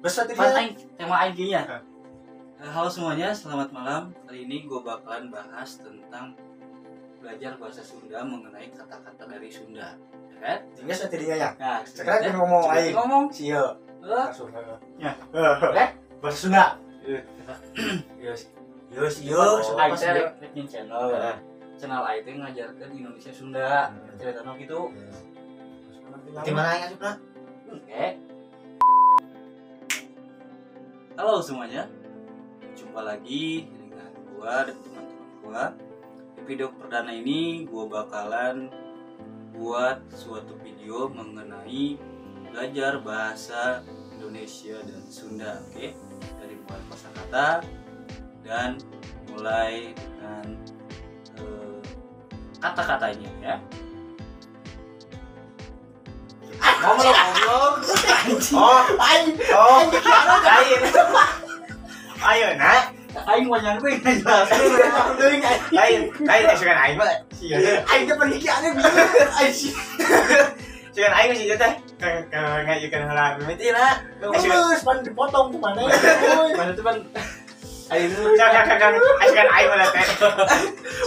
Geus Pan aing tema aing nya. Halo semuanya, selamat malam. Kali ini gue bakalan bahas tentang belajar bahasa Sunda mengenai kata-kata dari Sunda. Ya kan? Geus atuh dinya ya. Nah, sekarang kita ngomong aing. Ngomong. Sia. Langsung. Ya. Bahasa Sunda. Yes. Yes, yes. Aing teh rek channel. Channel aing teh ngajarkeun Indonesia Sunda. Ceritana gitu. Di mana aing asupna? Oke. Halo semuanya. Jumpa lagi dengan gua dan teman-teman gua. Di video perdana ini gua bakalan buat suatu video mengenai belajar bahasa Indonesia dan Sunda, oke? Dari mulai kosakata dan mulai dengan kata-katanya ya. Ngomong. Oh, aing. Oh, aing. Ayo nak. Aing mau nyangkut ngajelasin. Aing, aing sugan aing mah. Aing teh pergi ane bingung. Aing sih. Sugan aing sih teh. Ke ngajukeun heula mimiti lah. Geus pan dipotong ku maneh. Mana tuh pan aing Jangan. Sugan aing mah teh.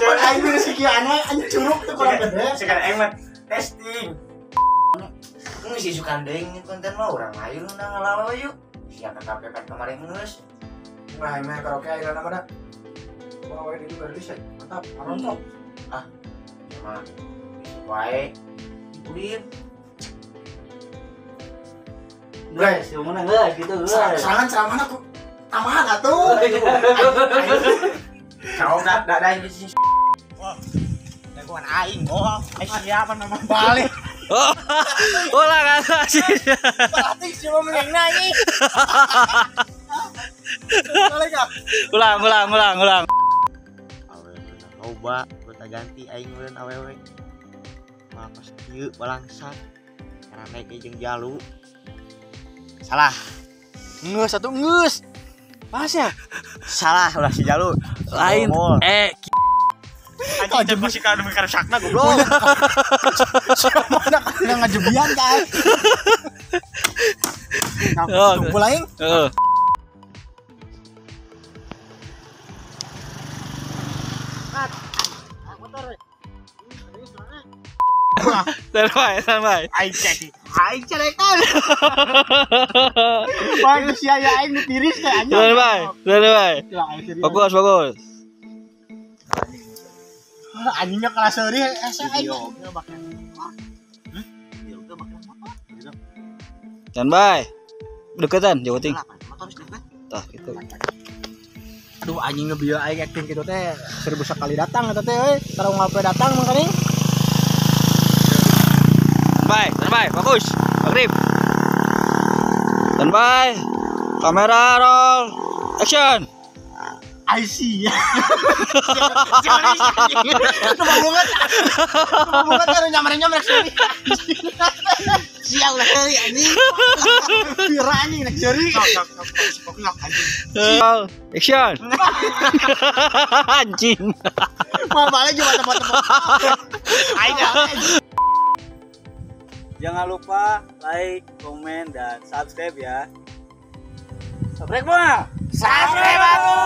Sugan aing geus kieu ane anjing curug teh kurang gede. Sugan aing mah testing. Geus si sukan deui konten mah urang ayo nu ngalawa yuk. Sia kata kan kemarin geus. Nah, ini karaoke akhirnya nama dah. Wah, ini juga rilis ya. Mantap, arontok. Ah, mah wae. Ulin. Guys, yang mana guys gitu guys. Serangan aku tambahan atuh. Kau enggak ada ini sih. Wah. Jagoan aing, oh. Siapa nama balik. Oh, ulah kata sih. Berarti siapa menang nyanyi. Ulang. Awewe loba, gonta ganti aing meureun awewe. Malah kos kieu balangsa. Karena naik jeung jalu. Salah. Ngeus atuh ngeus. Pas ya? Salah ulah si jalu. Lain anjing teh masih kana karusakna goblok. Mana kana ngajebian kan. Kumpul aing. Heeh. Santai. Aing cek. Aing cerekan. Bang sia ya aing tiris teh anjing. Santai. Bagus. Anjingnya kelas seuri asa aing. Standby. Deketan jauh ting. Tah gitu. Aduh anjing ngebieu aing acting kitu teh 1000 sekali datang eta teh euy. Tarung ngape datang mangkaning. Standby, fokus. Maghrib. Standby. Kamera roll. Action. I see. Banget kan nyamar-nyamar seri. Sial lah seri anjing. Pira anjing nek seri. Action. Anjing. Mau balik juga tempat-tempat. Aing. Jangan lupa like, komen, dan subscribe ya. Subscribe mah. Subscribe aku.